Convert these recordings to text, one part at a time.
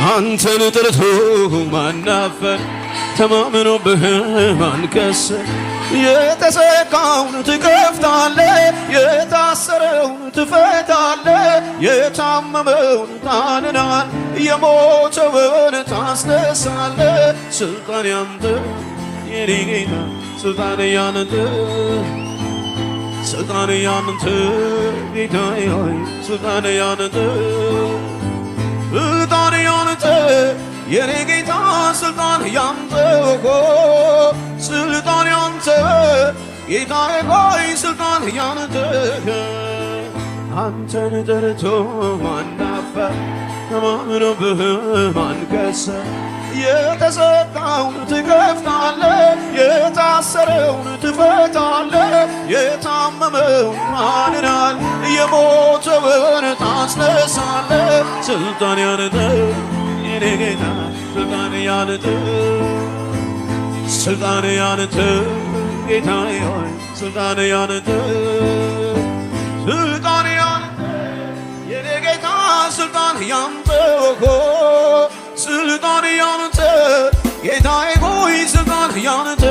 አንተን ጠርቶ ማን አፈረ? ተማምኖብህ ማን ከሰረ? የተዘጋውን ትከፍታለህ፣ የታሰረውን ትፈታለህ፣ የታመመውን ታድናለህ፣ የሞተውን ታስነሳለህ። ስልጣን ያንተ የኔ ጌታ፣ ስልጣን ያንተ፣ ስልጣን ያንተ ጌታዬ ሆይ፣ ስልጣን ያንተ፣ ስልጣን ያንተ የኔ ጌታ፣ ስልጣን ያንተ፣ ስልጣን ያንተ ጌታዬ ሆይ፣ ስልጣን ያንተ። አንተን ጠርቶ ማን አፈረ? ተማምኖብህ ማን ከሰረ? የተዘጋውን ትከፍታለህ፣ የታሰረውን ትፈታለህ፣ የታመመውን ታድናለህ፣ የሞተውን ታስነሳለህ። ስልጣን ያንተ የኔ ጌታ፣ ስልጣን ያንተ፣ ስልጣን ያንተ ጌታዬ ሆይ፣ ስልጣን ያንተ፣ ስልጣን ያንተ የኔ ጌታ፣ ስልጣን ያንተ፣ ስልጣን ያንተ ጌታዬ ሆይ፣ ስልጣን ያንተ።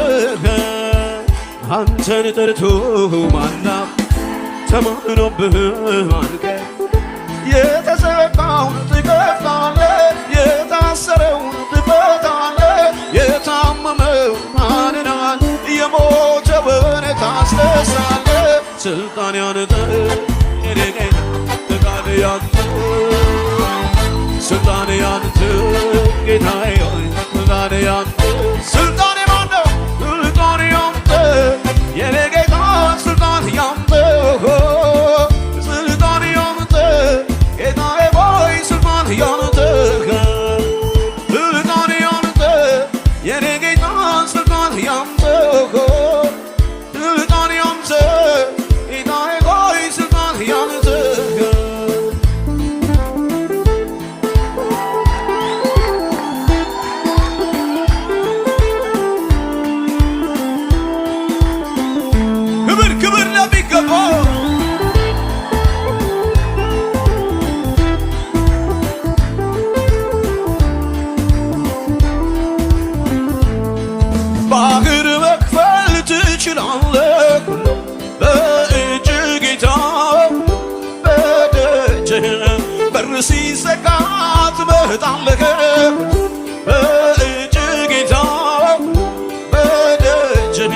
አንተን ጠርቶ ማን አፈረ? ተማምኖብህ ማን የተዘጋውን ትከፍታለህ፣ የታሰረውን ትፈታለህ፣ የታመመውን ታድናለህ፣ የሞተውን ታስነሳለህ። ስልጣን ያንተ የኔ ጌታ፣ ስልጣን ያንተ፣ ስልጣን ያንተ ጌታዬ ሆይ፣ ስልጣን ያንተ። ስልጣን የማን ነው? ስልጣን ያንተ የኔ ጌታ፣ ስልጣን ያንተ፣ ስልጣን ያንተ ጌታዬ ሆይ፣ ስልጣን ያንተ፣ ስልጣን ያንተ የኔ ጌታ፣ ስልጣን ያንተ፣ ስልጣን ያንተ ጌታዬ ሆይ፣ ስልጣን ያንተ። ክብር ክብር ለሚገባው። ባህር መክፈል ትችላለህ በእጅህ ጌታ፣ በደጅህ በር ሲዘጋ ትመጣለህ፣ በእጅህ ጌታ፣ በደጅህ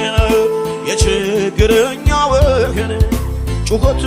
የችግረኛ ወገን ጩኸት።